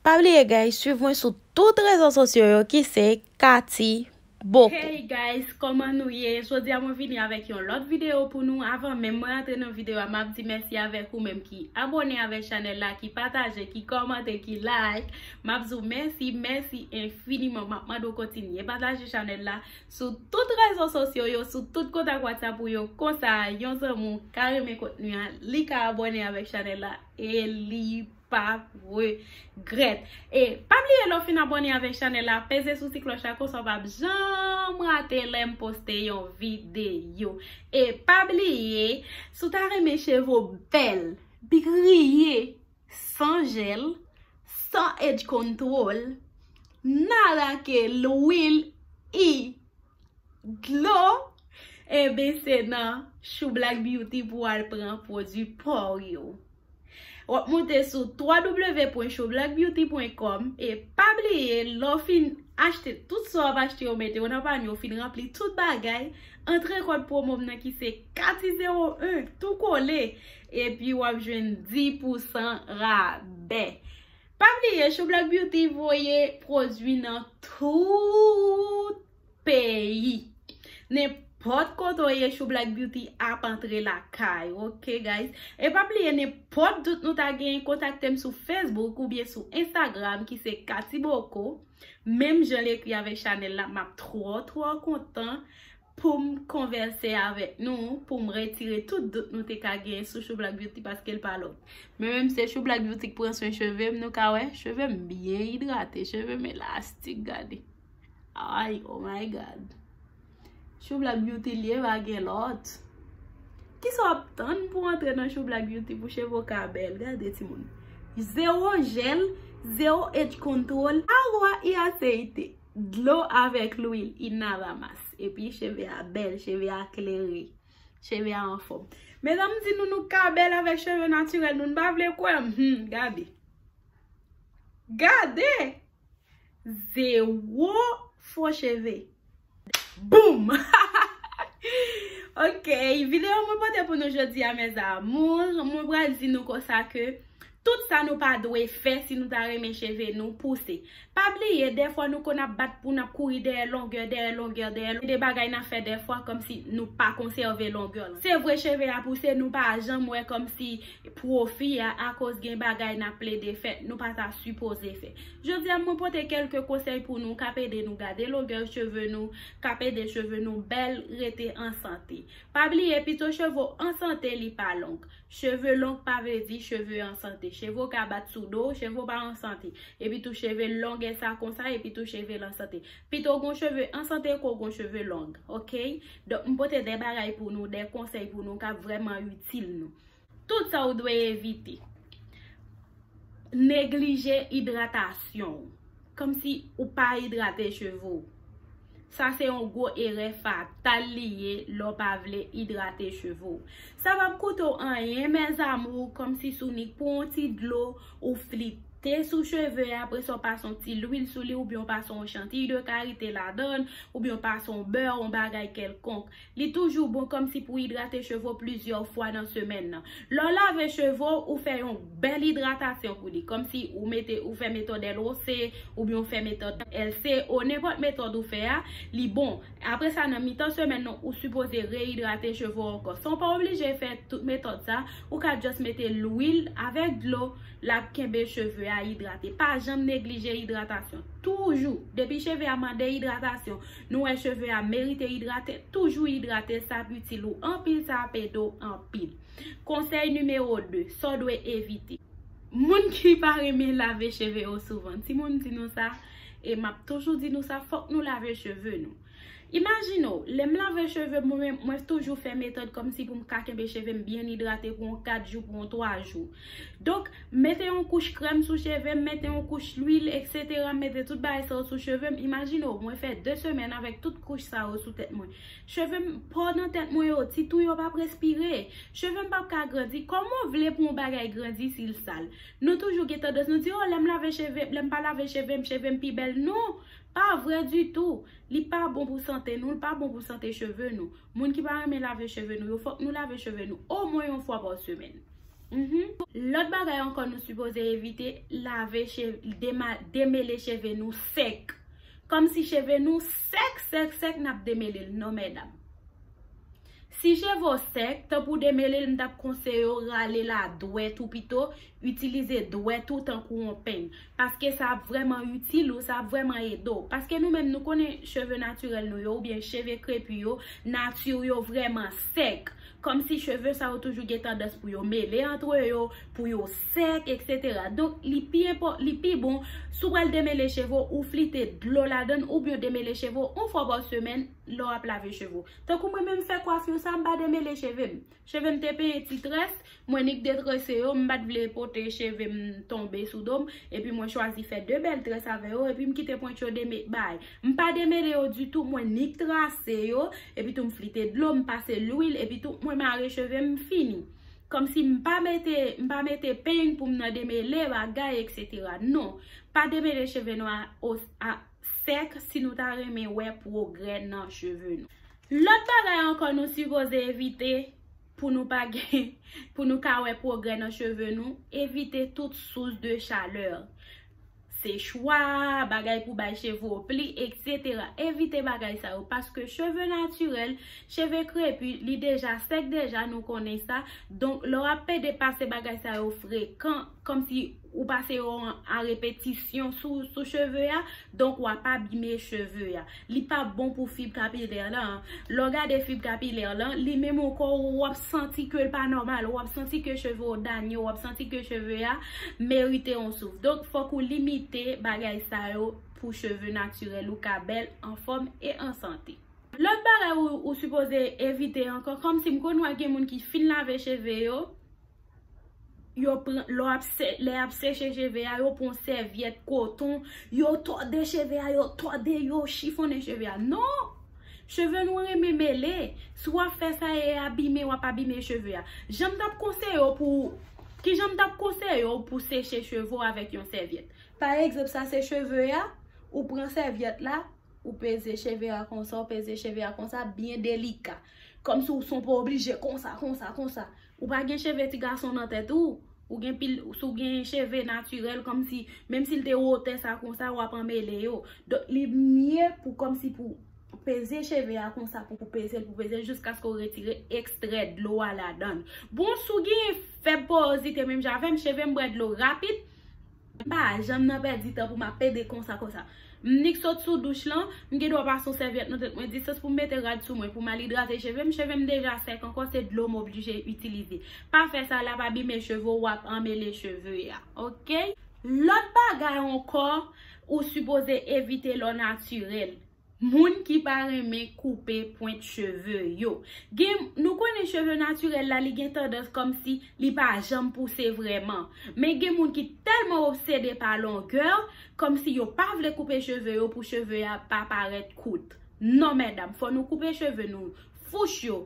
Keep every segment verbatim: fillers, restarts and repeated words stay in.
Pa bliye guys, swiv mwen sou tout rezo sosyo yo ki se Cathy Boko. Hey guys, kòman nou ye? Jodi a mwen vini avèk yon lòt videyo pou nou. Avan menm mwen antre nan videyo a, m ap di mèsi avèk ou menm ki abòne avèk chanèl la, ki pataje, ki kòmante, ki like. M ap di w mèsi, mèsi enfiniman. M ap mande w kontinye pataje chanèl la sou tout rezo sosyo yo, sou tout kontak WhatsApp ou yo. Konsa, yon zanmi w ka renmen kontni a, li ka abòne avèk chanèl la e li p ap regrèt. E pa bliye lè w fin abòne avèk chanèl la, peze sou ti klòch la, konsa w p ap janm rate lè m poste yon videyo. E pa bliye, si w ta renmen cheve w bèl, briye, san jèl, san edge control, nada ke lwil i dlo, enben se nan Chou Black Beauty pou w al pran pwodui pa w yo. W ap monte sou w w w pwen chou black beauty pwen com e pa bliye lè w fin achte tout sa w ap achte yo mete yo nan panye w fin ranpli tout bagay, antre kòd pwomo m nan ki se Cathy zewo en tou kole epi w ap jwenn dis pousan rabè. Pa bliye Chou Black Beauty voye pwodui nan tout peyi. Nenpòt kote w ye Chou Black Beauty ap antre lakay ou, ok guys? E pa bliye nenpòt dout nou ta genyen, kontakte m sou Facebook oubyen sou Instagram ki se Cathy Boko. Menm jan l ekri avèk chanèl la, m ap twò twò kontan pou m konvèse avèk nou, pou m retire tout dout nou te ka genyen sou Chou Black Beauty paske l pa lòt. Men menm se Chou Black Beauty k pran swen cheve m, nou ka wè cheve m byen idrate, cheve m elastik, gade. Ay, oh my God. Chou Black Beauty l ye, pa gen lòt. Kisa w ap tann pou w antre nan Chou Black Beauty pou cheve w ka bèl? Gade timoun. Zewo jèl, zewo edge control, agwa e aseite, dlo avèk lwil, i nada mas. Epi cheve a bèl, cheve a klere, cheve a anfòm. Medam di nou nou ka bèl avèk cheve natirèl nou, nou pa vle kwè m. Hmm, gade. Gade! Zewo fo cheve. Boom! Ok, videyo mwen pote pou nou jodi a, mes amours, mwen pral di nou konsa ke tout sa nou pa dwe fè si nou ta renmen cheve nou pouse. Pa bliye, dèfwa nou konn ap bat pou n ap kouri dèyè longè, dèyè longè, dèyè longè. De bagay n ap fè dèfwa kòmsi nou pa konsève longè lan. Se vre, cheve a pouse, nou pa janm wè kòmsi pwofi a akoz gen bagay n ap plede fè, nou pa ta sipoze fè. Jodi a, mwen pote kèlke konsèy pou nou k ap ede nou gade longè cheve nou, k ap ede cheve nou bèl, rete an sante. Pa bliye, pito cheve w an sante, li pa long. Cheve long pa vle di cheve an sante. Cheve w ka bat sou do w, cheve w pa an sante. Epi tou cheve longè sa konsa, epi tou cheve l an sante. Pito w gon cheve an sante ke w gon cheve long, ok? Donk, m pote de bagay pou nou, de konsèy pou nou k ap vrèman itil nou. Tout sa w dwe evite. Neglije idratasyon w. Kòmsi ou pa idrate cheve w. Sa se yon gwo erè fatal li ye lè w pa vle idrate cheve w. Sa p ap koute w anyen, mes amours, kòmsi s ou nik pran yon ti dlo, ou flite sou cheve a, apre sa w pase yon ti lwil sou li, oubyen w pase yon chantiy de karite ladan l, oubyen w pase yon bè, yon bagay kèlkonk. Li toujou bon kòmsi pou idrate cheve w plizyè fwa nan semèn nan. Lè w lave cheve w, ou fè yon bèl idratasyon pou li. Kòmsi ou mete, ou fè metòd L O C, oubyen ou fè metòd L C O, nenpòt metòd ou fè a, li bon. Apre sa, nan mitan semèn nan, ou sipoze reyidrate cheve w ankò. San w pa oblije fè tout metòd sa, ou ka just mete lwil avèk dlo, l ap kenbe cheve a idrate. Pa janm neglije idratasyon. Toujou, depi cheve a mande idratasyon, nou wè cheve a merite idrate, toujou idrate, sa ap itil ou anpil, sa ap ede w anpil. Konsèy nimewo de, sa w dwe evite. Moun ki pa renmen lave cheve yo souvan. Timoun di nou sa, e m ap toujou di nou sa, fòk nou lave cheve nou. Imajine w, lè m lave cheve m, mwen, mwen toujou fè metòd kòmsi pou m ka kenbe cheve m byen idrate pou yon kat jou, pou yon twa jou. Donk, mete yon kouch krèm sou cheve m, mete yon kouch lwil, etsetera, mete tout bagay sa yo sou cheve m. Imajine w, mwen fè de semèn avèk tout kouch sa yo sou tèt mwen. Cheve m po nan tèt mwen yo, ti tou yo p ap respire. Cheve m p ap ka grandi. Kòman w vle pou yon bagay grandi si l sal? Nou toujou gen tandans, nou di, o, lè m lave cheve, lè m pa lave cheve m, cheve m pi bèl. Non, pa vre ditou. Li pa bon pou sante nou, li pa bon pou sante cheve nou. Moun ki pa renmen lave cheve nou yo, fòk nou lave cheve nou omwen yon fwa pa semèn. Mhm. Lòt bagay ankò, nou sipoze evite lave cheve, dema- demele cheve nou sèk. Kòmsi cheve nou sèk, sèk, sèk, n ap demele l. Non, medam. Si cheve w sèk, tan pou demele l, m t ap konseye w rale la dwèt ou pito, itilize dwèt ou tankou yon peny. Paske sa ap vrèman itil ou, sa ap vrèman ede w. Paske nou menm, nou konnen cheve natirèl nou yo, oubyen cheve krepi yo, nati yo vrèman sèk. Kòmsi cheve sa yo toujou gen tandans pou yo mele antre yo, pou yo sèk, etsetera. Donk, li pi enpò-, li pi bon, si w pral demele cheve w, ou flite dlo ladan l, oubyen demele cheve w yon fwa pa semèn, lè w ap lave cheve w. Tankou mwen menm fè kwafi sa, m pa demele cheve m. Cheve m te penyen ti très, mwen nik detrese yo, m pa t vle pote cheve m tonbe sou do m, epi mwen chwazi fè de bèl très avè yo, epi m kite pwent yo deme-, bay. M pa demele yo ditou, mwen nik trase yo, epi tou m flite dlo, m pase lwil, epi tou mwen mare cheve m fini. Kòmsi m pa mete, m pa mete peny pou m nan demele bagay, etsetera. Non, pa demele cheve nou a, o- a sèk si nou ta renmen wè pwogrè nan cheve nou. Lòt bagay ankò nou sipoze evite pou nou pa gen, pou nou ka wè pwogrè nan cheve nou, evite tout sous de chalè. Sechwa, bagay pou bay cheve w pli, etsetera. Evite bagay sa yo, paske cheve natirèl, cheve krepi, li deja sèk deja, nou konnen sa. Donk, lè w ap pede pase bagay sa yo frekan, kòmsi ou pase yo an, a repetisyon sou, sou cheve a, donk w ap abime cheve a. Li pa bon pou fib kapilè lan. Lè w gade fib kapilè lan, li menm ankò, w ap santi ke l pa nòmal, w ap santi ke cheve w danyo, w ap santi ke cheve a merite yon souf. Donk, fòk ou limite bagay sa yo pou cheve natirèl ou ka bèl, anfòm e an sante. Lòt bagay ou, ou sipoze evite ankò, kòmsi m konn wè gen moun ki fin lave cheve yo, yo pran, lè w ap se-, lè y ap seche cheve a, yo pran sèvyèt koton, yo tòde cheve a, yo tòde, yo chifonnen cheve a. Non! Cheve nou renmen mele. Si w ap fè sa e abime, w ap abime cheve a. Jan m t ap konseye w pou, ki jan m t ap konseye w pou seche cheve w avèk yon sèvyèt? Pa egzanp, sa se cheve a, ou pran sèvyèt la, ou peze cheve a konsa, ou peze cheve a konsa, byen delika. Kòmsi w son pa oblije konsa, konsa, konsa. Ou pa gen cheve ti gason nan tèt ou, ou gen pil, si w gen cheve natirèl, kòmsi, menm si l te wotè sa konsa, w ap anmele yo. Donk, li mye pou kòmsi pou peze cheve a konsa, pou peze l, pou peze l, jiskaske w retire ekstrè dlo a ladan l. Bon, si w gen fèb porozite menm jan avè m, cheve m bwè dlo rapid, m pa janm nan pèdi tan pou m ap pede konsa, konsa. M nik sot sou douch lan, m gen dwa pase yon sèvyèt nan tèt mwen, distans pou m mete rad sou mwen, pou m al idrate cheve m, cheve m deja sèk ankò, se dlo m oblije itilize. Pa fè sa, l ap abime cheve w, w ap anmele cheve a, oke? Lòt bagay ankò, ou sipoze evite lè w natirèl. Moun ki pa renmen koupe pwent cheve yo. Gen, nou konnen cheve natirèl la, li gen tandans kòmsi li pa janm pouse vrèman. Men gen moun ki tèlman obsede pa longè, kòmsi yo pa vle koupe cheve yo pou cheve a pa parèt kout. Non, medam, fò nou koupe cheve nou. Fouch yo,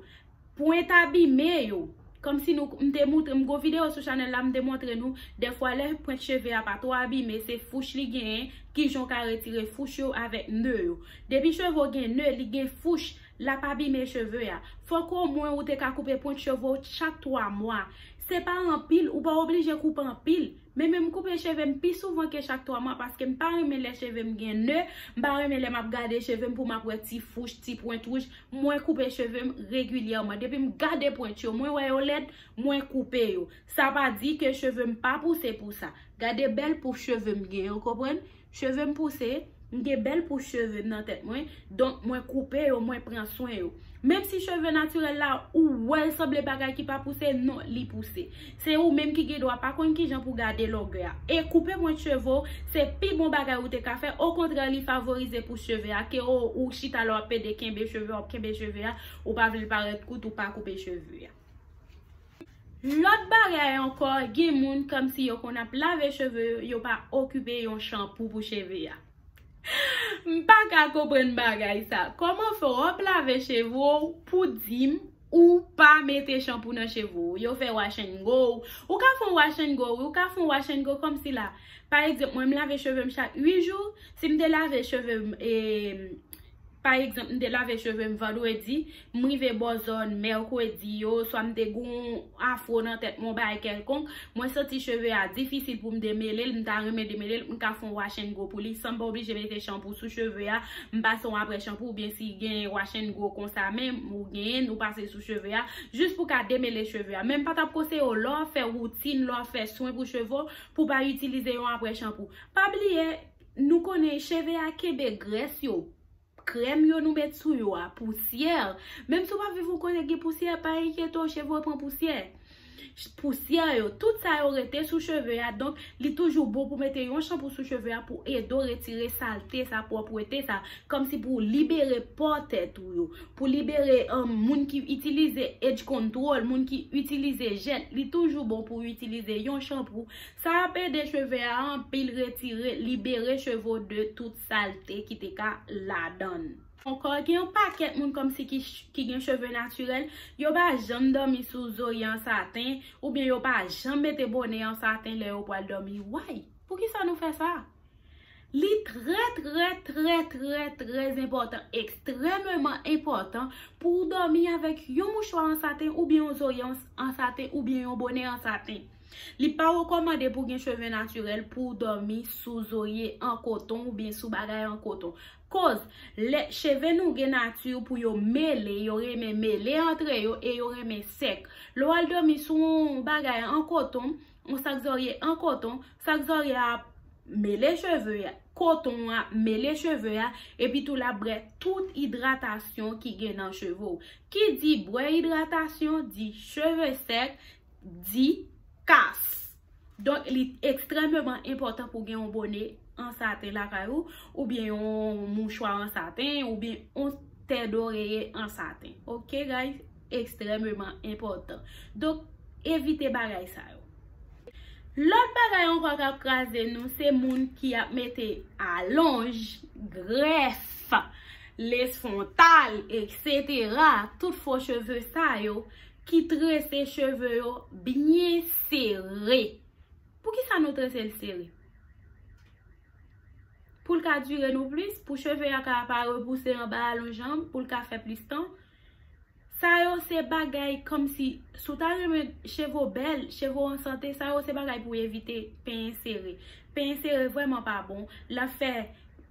pwent abime yo. Kòmsi nou, m te moutre, m gon videyo sou chanèl la, m te montre nou, dèfwa lè pwent cheve a pa twò abime, se fouch li genyen, kijan w ka retire fouch yo avèk ne yo. Depi cheve w gen ne, li gen fouch, l ap abime cheve a. Fòk omwen ou te ka koupe pwent cheve w chak twa mwa. Se pa anpil, ou pa oblije koupe anpil. Men menm koupe cheve m pi souvan ke chak twa mwa, paske m pa renmen lè cheve m gen ne, m pa renmen lè m ap gade cheve m pou m ap wè ti fouch, ti pwent wouj. Mwen koupe cheve m regilyèman. Depi m gade pwent yo, mwen wè yo lèd, mwen koupe yo. Sa pa di ke cheve m pa pouse pou sa. Gade bèl pou cheve m gen, ou konprann? Cheve m pouse, m gen bèl pou cheve m nan tèt mwen. Donk, mwen koupe yo, mwen pran swen yo. Menm si cheve natirèl la, ou wè l sanble bagay ki pa pouse, non, li pouse. Se ou menm ki gen dwa pa konn kijan pou gade longè a. E koupe pwent cheve w, se pi bon bagay ou te ka fè. Okontrè, li favorize pou cheve a, ke ou, ou chita lè w ap pede kenbe cheve, w ap kenbe cheve a, ou pa vle l parèt kout, ou pa koupe cheve a. Lòt bagay ankò, gen moun kòmsi yo konn ap lave cheve yo, yo pa okipe yon chanpou pou cheve a. M pa ka konprann bagay sa. Kòman fè w ap lave cheve w pou di m ou pa mete chanpou nan cheve w? Yo fè wash and go. Ou ka fè yon wash and go, wi, ou ka fè yon wash and go kòmsi la. Pa egzanp, mwen m lave cheve m chak uit jou. Si m te lave cheve m, e, Pa egzanp, m te lave cheve m vandredi, m rive bò zòn mèkredi yo, swa m te gen yon afro nan tèt mwen, yon bagay kèlkonk, mwen santi cheve a difisil pou m demele l, m ta renmen demele l, m ka fè yon wash and go pou li, san m pa oblije mete chanpou sou cheve a, m pase yon apre chanpou, oubyen si gen wash and go konsa menm, ou genyen, ou pase sou cheve a, jis pou ka demele cheve a. Men m pa t ap konseye w, lè w ap fè woutin, lè w ap fè swen pou cheve w, pou w pa itilize yon apre chanpou. Pa bliye, nou konnen cheve a kenbe grès yo, krèm yo nou met sou yo a, pousyè. Menm si w pa viv yon kote gen pousyè, pa enkyete w, cheve w pran pousyè. Pousyè yo, tout sa yo rete sou cheve a, donk li toujou bon pou mete yon chanpou sou cheve a pou ede w retire salte sa, pwòpwete sa, kòmsi pou libere pò tèt ou yo, pou libere um, moun ki itilize edge control, moun ki itilize jèl, li toujou bon pou itilize yon chanpou. Sa ap ede cheve a anpil retire, libere cheve w de tout salte ki te ka ladan l. Ankò, gen yon pakèt moun kòmsi ki, ki gen cheve natirèl, yo pa janm dòmi sou zorye an saten, oubyen yo pa janm mete bonè an saten lè yo pral dòmi. Why? Poukisa nou fè sa? Li trè, trè, trè, trè, trè enpòtan, ekstrèmeman enpòtan pou w dòmi avèk yon mouchwa an saten oubyen yon zorye an, an saten oubyen yon bonè an saten. Li pa rekòmande pou gen cheve natirèl pou w dòmi sou zorye an koton oubyen sou bagay an koton. Koz, lè cheve nou gen nati pou yo mele, yo renmen mele antre yo e yo renmen sèk. Lè w al dòmi sou yon bagay an koton, yon sak zòrye an koton, sak zòrye a ap mele cheve a, koton an ap mele cheve a, epi tou l ap bwè tout idratasyon ki gen nan cheve w. Ki di bwè idratasyon, di cheve sèk, di kas. Donk, li ekstrèmeman enpòtan pou gen yon bonè an saten lakay ou, oubyen yon mouchwa an saten, oubyen yon tèt oreye an saten. Ok, guys? Ekstrèmeman enpòtan. Donk, evite bagay sa yo. Lòt bagay ankò k ap kraze nou, se moun ki ap mete alonj, grèf, les frontales, et cetera. Tout fo cheve sa yo ki trese cheve yo byen sere. Poukisa nou trese l sere? Pou l ka dire nou plis, pou cheve a ka pa repouse anba alonj an, pou l ka fè plis tan. Sa yo se bagay kòmsi, si w ta renmen cheve w bèl, cheve w an sante, sa yo se bagay pou w evite penyen sere. Penyen sere vrèman pa bon. L ap fè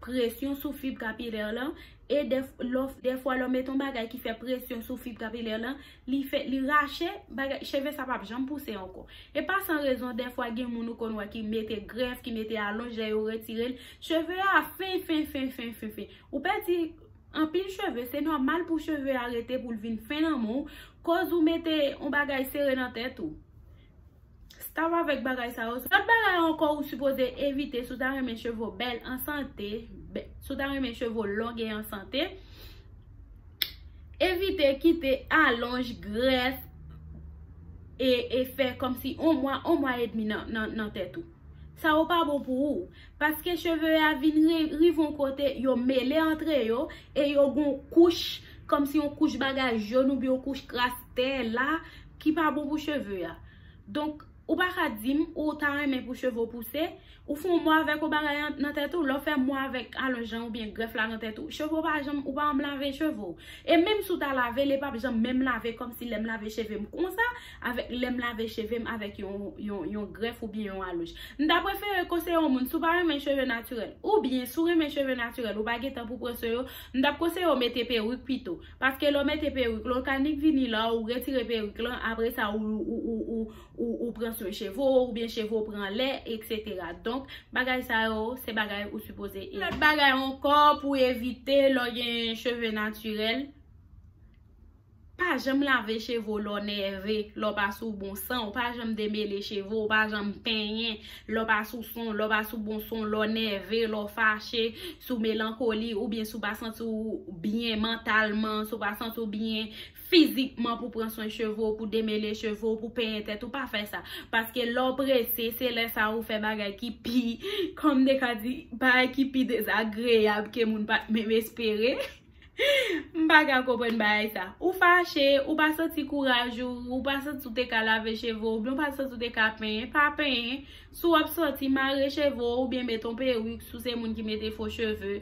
presyon sou fib kapilè lan. E dèf-, lè w, dèfwa lè w mete yon bagay ki fè presyon sou fib kapilè lan, li fè, li rache, bagay, cheve sa p ap janm pouse ankò. E pa san rezon, dèfwa gen moun ou konn wè ki mete grèf, ki mete alonj, lè yo retire l, cheve a fen, fen, fen, fen, fen, fen. Ou pèdi anpil cheve, se nòmal pou cheve a rete pou l vin fen nan men w, koz ou mete yon bagay sere nan tèt ou. Stop avèk bagay sa yo. Lòt bagay ankò ou sipoze evite si w ta renmen cheve w bèl, an sante, bè-, si w ta renmen cheve w long e an sante, evite kite alonj, grèf e, e fè kòmsi yon mwa, yon mwa edmi nan, nan, nan tèt ou. Sa yo pa bon pou ou. Paske cheve a vin ri-, rive yon kote, yo mele antre yo, e yo gon kouch, kòmsi yon kouch bagay jòn oubyen yon kouch kras tè la, ki pa bon pou cheve a. Donk, ou pa ka di m ou ta renmen pou cheve w pouse, ou fè yon mwa avèk yon bagay an, nan tèt ou, lè w fè mwa avèk alonj lan oubyen grèf la nan tèt ou, cheve w pa janm, ou pa janm lave cheve w. E menm si w ta lave, li p ap janm menm lave kòmsi lè m lave cheve m konsa, avèk lè m lave cheve m avèk yon, yon, yon grèf oubyen yon alonj. M ta prefere konseye yon moun, si w pa renmen cheve natirèl, oubyen si w renmen cheve natirèl, ou pa gen tan pou pran swen yo, m t ap konseye w mete perik pito. Paske lè w mete perik, lè w ka nik vini la, ou retire perik lan, apre sa, ou, ou, ou, ou, ou, ou pran swen cheve w, oubyen cheve w pran lè, et cetera. Donk, bagay sa yo, se bagay ou sipoze evite. Lòt bagay ankò pou evite lè w gen cheve natirèl, pa janm lave cheve w lè w nève, lè w pa sou bon san, ou pa janm demele cheve w, ou pa janm penyen, lè w pa sou son, lè w pa sou bon son, lè w nève, lè w fache, sou melankoli, oubyen si w pa santi w byen mantalman, si w pa santi w byen fizikman pou pran swen cheve w, pou demele cheve w, pou penyen tèt ou, pa fè sa. Paske lè w prese, se lè sa ou fè bagay ki pi, kòm m te ka di, bagay ki pi dezagreyab ke moun pa t menm espere. M pa ka konprann bagay sa. Ou fache, ou pa santi kouraj ou, ou pa santi w te ka lave cheve w, oubyen ou pa santi w te ka penyen, pa penyen. Si w ap sòti, mare cheve w, oubyen met yon perik, si w se moun ki mete fo cheve.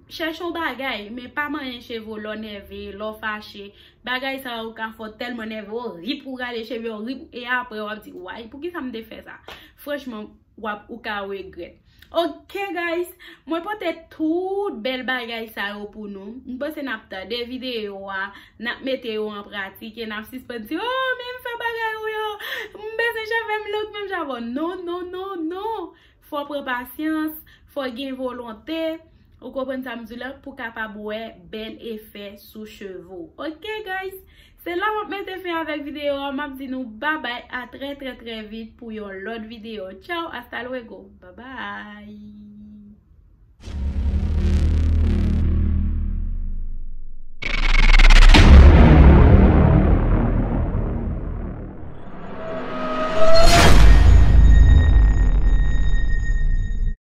Chèche yon bagay, men pa manyen cheve w lè w nève, lè w fache. Bagay sa yo ka fè w tèlman nève, w rip, ou rale cheve w, rip, e apre w ap di, "Way, poukisa m te fè sa?" Franchman, w ap, ou ka regrèt. Ok, guys, mwen pote tout bèl bagay sa yo pou nou. M panse n ap tande videyo a, n ap mete yo an pratik e n ap sispann di, "Oh, men m fè bagay ou yo, m bezwen cheve m look menm jan avè w." Non, non, non, non. Fò pran pasyans, fò gen volonte. Ou konprann sa m di w la, pou kapab wè bèl efè sou cheve w. Ok, guys? Se la m ap mete fen avèk videyo a. M ap di nou babay, a trè, trè, trè vit pou yon lòt videyo. Tchaw, hasta luego. Babay.